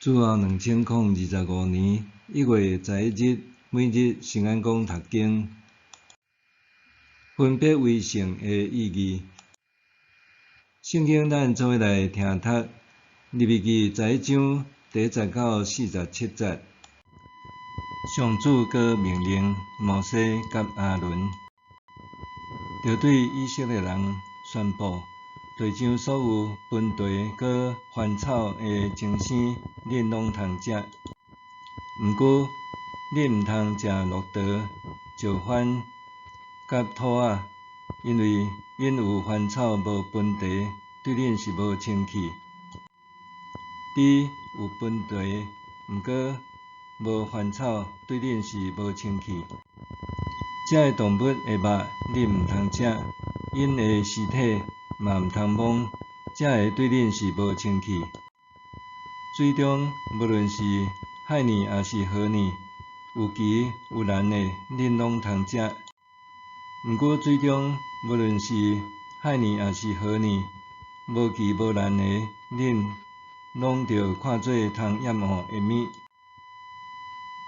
主後2025年1月11日，每日聖安講讀經，分別為聖的意義。聖經咱做伙來聽讀利未記11章第1節到47節。上主閣命令摩西佮亞倫，著對以色列人宣布：地上所有分蹄閣翻草的精生，恁攏通食。毋過，恁毋通食駱駝、石獾佮兔仔，因為𪜶有翻草無分蹄，對恁是無清氣。豬有分蹄，毋過無翻草，對恁是無清氣。這个動物的肉，恁毋通食，𪜶的屍體嘛毋通摸，這个對恁是無清氣。水中無論是海鯪抑是河鯪，有鰭有鑭的，恁攏通食。毋過水中無論是海鯪抑是河鯪，無鰭無鑭的，恁攏著看做通厭惡的物。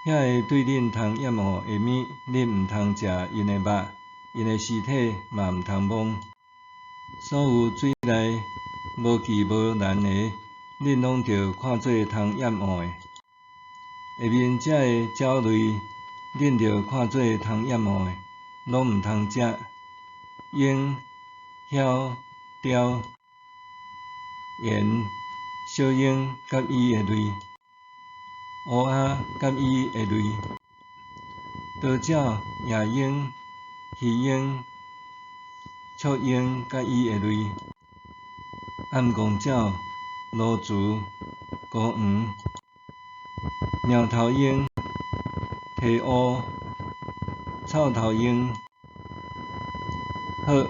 遐个對恁通厭惡的物，恁毋通食𪜶的肉，𪜶的屍體嘛毋通摸。所有水內無鰭無鑭的，恁攏著看做通厭惡的。下面這个鳥類，恁著看做通厭惡的，攏毋通食：鷹、梟、雕、雁、小鷹佮伊的類，烏鴉佮伊的類，鴕鳥、夜鷹、魚鷹、鵲鷹佮伊的類，暗槓鳥、鱸雛、孤黃、貓頭鷹、鹈鷗、臭頭鷹、鶴、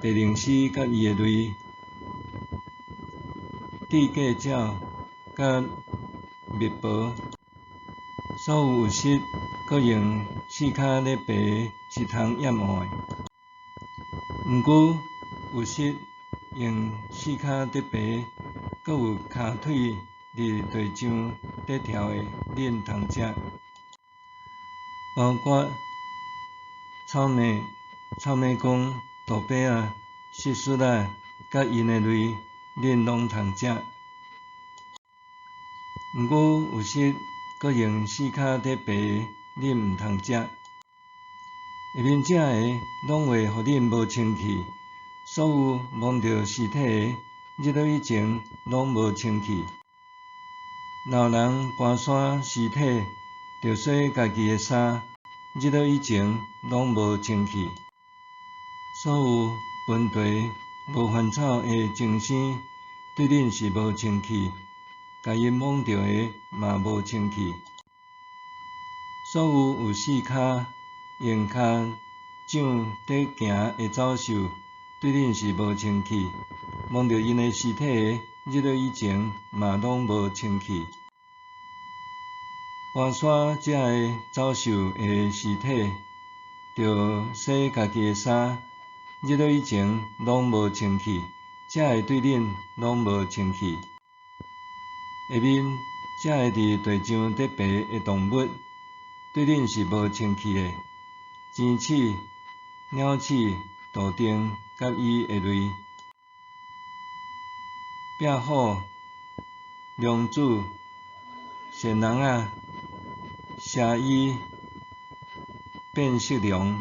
白鷺鷥佮伊的類，雉雞鳥佮蜜婆。所有有翼閣用四跤咧爬是通厭惡的。毋過有翼用四跤佇爬，閣有跤腿佇地上咧跳的，恁通食。包括草蛉、草蛉公、杜伯仔、蟋蟀仔佮𪜶的類，恁攏通食。毋過有翼閣用四跤佇爬，恁毋通食。下面這个攏會予恁無清氣，所有摸著屍體的，日落以前攏無清氣。若有人搬徙屍體，著洗家己的衫，日落以前攏無清氣。所有分蹄無翻草的精生，對恁是無清氣，共𪜶摸著的嘛無清氣。所有有四跤用跤掌佇行的走獸，對恁是無清氣，摸著𪜶的屍體的，日落以前嘛攏無清氣。搬徙這个走獸的屍體，著洗家己的衫，日落以前攏無清氣，這个對恁攏無清氣。下面這个佇地上佇爬的動物，對恁是無清氣的：錢鼠、鳥鼠、杜定佮伊的類，壁虎、龍子、鱔籠仔、蛇莒、變色龍。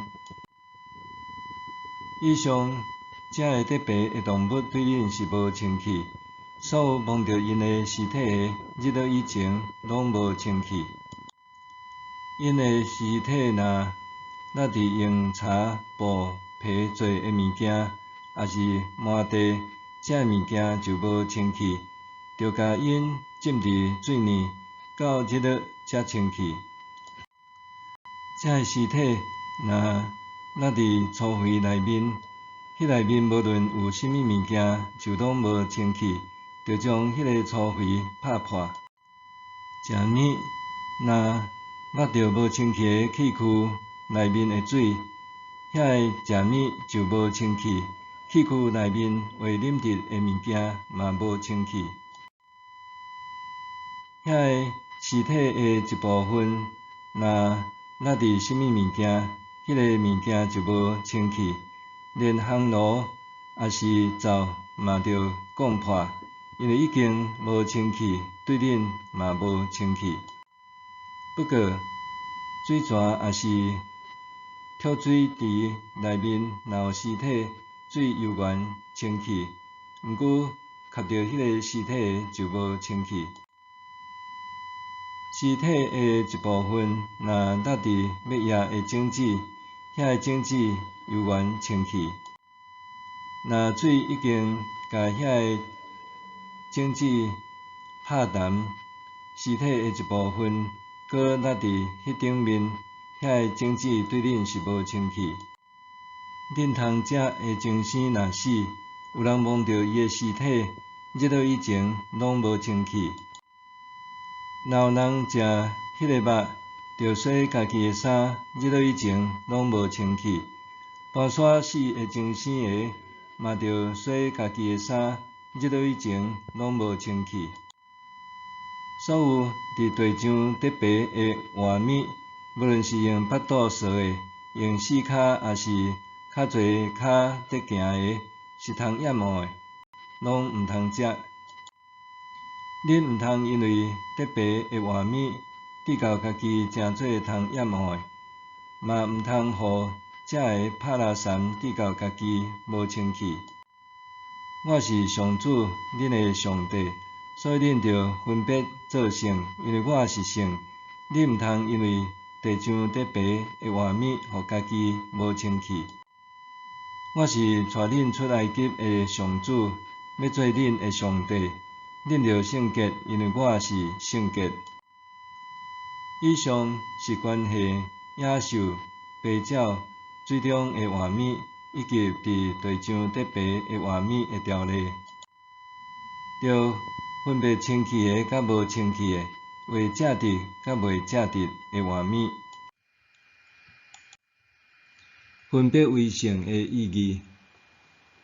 以上這个佇爬的動物對恁是無清氣，所有摸著𪜶的屍體的，日落以前攏無清氣。𪜶的屍體若落佇用柴、布、皮做的物件，抑是麻地，這个物件就無清氣，著共𪜶浸佇水裡，到日落才清氣。這个屍體若落佇粗肥內面，彼內面無論有啥物物件，就攏無清氣，著將彼个粗肥拍破。食物若捌著無清氣的器具內面的水，遐个食物就無清氣，器具內面會啉著的物件嘛無清氣。遐个屍體的一部分若落佇啥物物件，彼个物件就無清氣，連烘爐抑是灶嘛著摃破，因為已經無清氣，對恁嘛無清氣。不過，水泉抑是蓄水池內面若有屍體，水猶原清氣，毋過磕著彼個屍體就無清氣。屍體的一部分若落佇欲掖的種子，遐个種子猶原清氣。若水已經共遐个種子拍澹，屍體的一部分閣落佇彼頂面，遐个種子對恁是無清氣。恁通食的眾生若死，有人摸著伊的屍體，日落以前攏無清氣。若有人食彼个肉，著洗家己的衫，日落以前攏無清氣。跋山死的眾生的，嘛著洗家己的衫，日落以前攏無清氣。所有佇地上咧爬的活物，無論是用腹肚踅的，用四跤抑是較濟跤咧行的，是通厭惡的，攏毋通食。恁毋通因為咧爬的活物，致到家己成做通厭惡的，嘛毋通予食的帕拉捎致到家己無清氣。我是上主，恁的上帝，所以恁著分別做聖，因為我是聖。恁毋通因為地上咧爬的活物，予家己無清氣。我是帶恁出埃及的上主，欲做恁的上帝。恁著聖潔，因為我是聖潔。以上是關係野獸、飛鳥、水中的活物，以及佇地上咧爬的活物的條例。著分別清氣的佮無清氣的，會食得佮袂食得的活物。分別為聖的意義，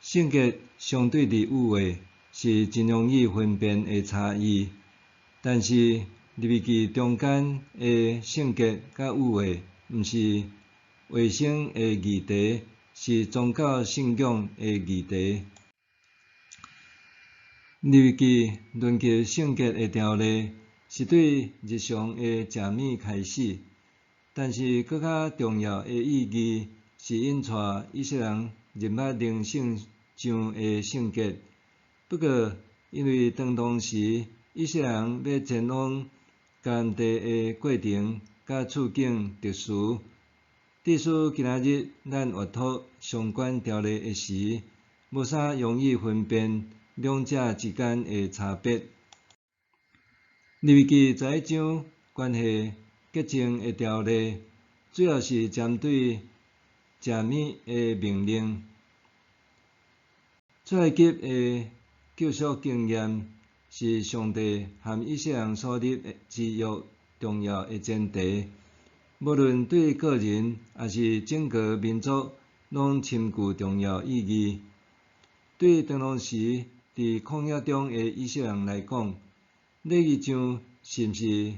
聖潔相對佇污穢，是真容易分辨的差異。但是利未記中間的聖潔佮污穢，毋是衛生的議題，是宗教信仰的議題。利未記論及聖潔的條例，是對日常的食物開始，但是閣較重要的意義，是𪜶帶以色列人認捌靈性上的聖潔。不過，因為當時以色列人欲前往迦南地的過程佮處境特殊，致使今仔日咱閱讀相關條例的時，無啥容易分辨兩者之間的差別。利未記十一章關係潔淨的條例，主要是針對食物的命令。出埃及的救贖經驗是上帝和以色列人所立之約重要的前提，無論對個人抑是整個民族，攏深具重要意義。對當時佇曠野中的以色列人來講，禮儀上是毋是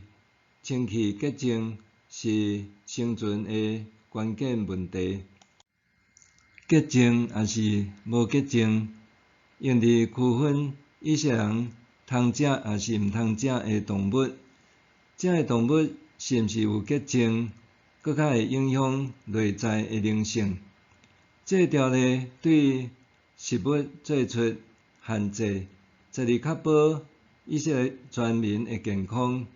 清氣潔淨，是生存的關鍵問題。潔淨抑是無潔淨，用佇區分以色列人通食抑是毋通食的動物。食的動物是毋是有潔淨，閣較會影響內在的靈性。這个條例對食物做出限制，在佇確保以色列全民的健康，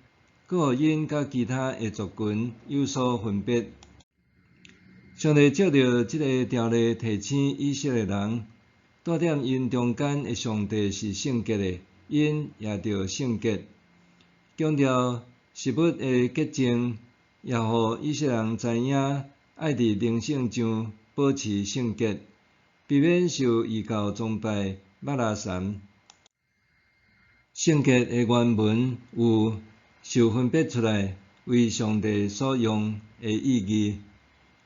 閣予𪜶佮其他的族群有所分別。上帝藉著這个條例提醒以色列人，蹛踮𪜶中間的上帝是聖潔的，𪜶也著聖潔。強調食物的潔淨，也予以色列人知影愛佇靈性上保持聖潔，避免受異教崇拜肉拉捒。聖潔的原文有受分別出來為上帝所用的意義。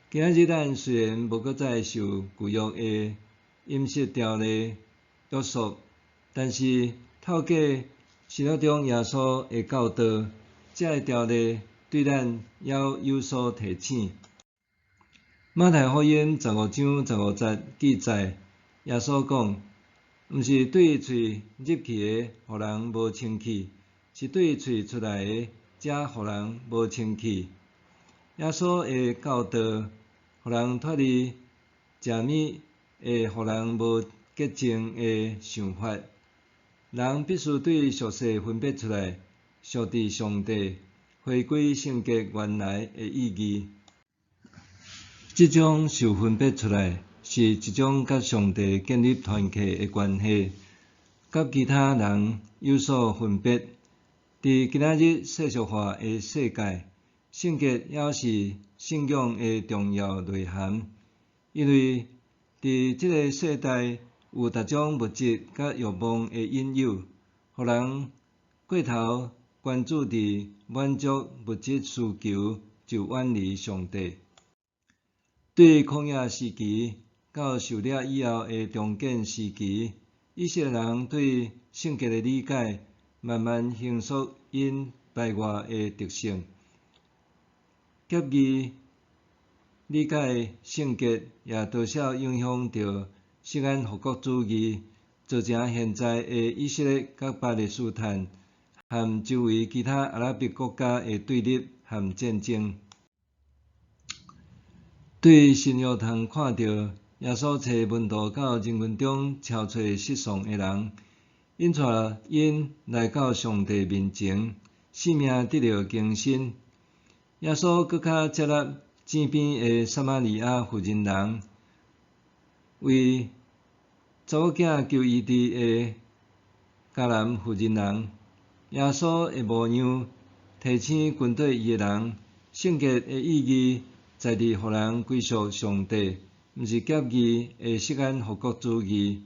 今仔日咱雖然無閣再受舊約的飲食條例約束，但是透過新約中耶穌的教導，這个條例對咱猶有所提醒。馬太福音15章15節記載，耶穌講：毋是對喙入去的，予人無清氣，是對喙出來的，才予人無清氣。耶穌的教導，予人脫離食物會予人無潔淨的想法。人必須對俗世分別出來，屬佇上帝，回歸聖潔原來的意義。這種受分別出來，是一種佮上帝建立團契的關係，佮其他人有所分別。佇今仔日世俗化的世界，聖潔猶是信仰的重要內涵，因為佇這个世代有逐種物質佮欲望的引誘，予人過頭關注佇滿足物質需求，就遠離上帝。對曠野時期到受掠以後的重建時期，以色列人對聖潔的理解慢慢形塑𪜶排外的特性。狹義理解聖潔，也多少影響著錫安復國主義，造成現在的以色列佮巴勒斯坦和周圍其他阿拉伯國家的對立和戰爭。對新約通看著耶穌差門徒到人群中撨揣失喪的人，𪜶帶𪜶來到上帝面前，性命得著更新。耶穌閣較接納井邊的撒瑪利亞婦人人，為查某囝求醫治的迦南婦人人。耶穌的模樣提醒跟綴伊的人，聖潔的意義在佇予人歸屬上帝，毋是狹義的錫安復國主義。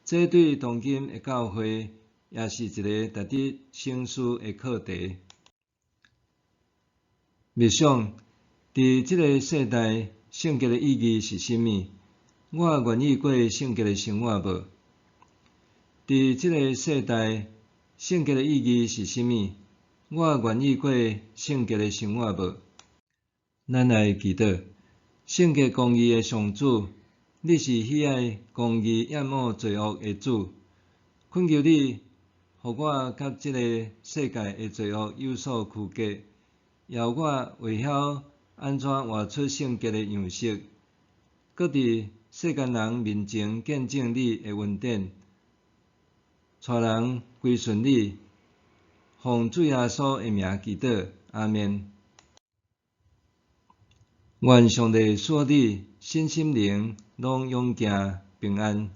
這對當今的教會，也是一个值得省思的課題。默想，佇這个世代，聖潔的意義是啥物？我願意過聖潔的生活無？佇這个世代，聖潔的意義是啥物？我願意過聖潔的生活無？咱來祈禱，聖潔公義的上主，你是喜愛公義、厭惡罪惡的主，懇求你，予我佮這个世界的罪惡有所區隔，予我會曉按怎活出聖潔的樣式，閣佇世間人面前見證你的恩典，帶人歸順你，奉主耶穌的名祈禱，阿們。願上帝賜予你身心靈攏勇健平安。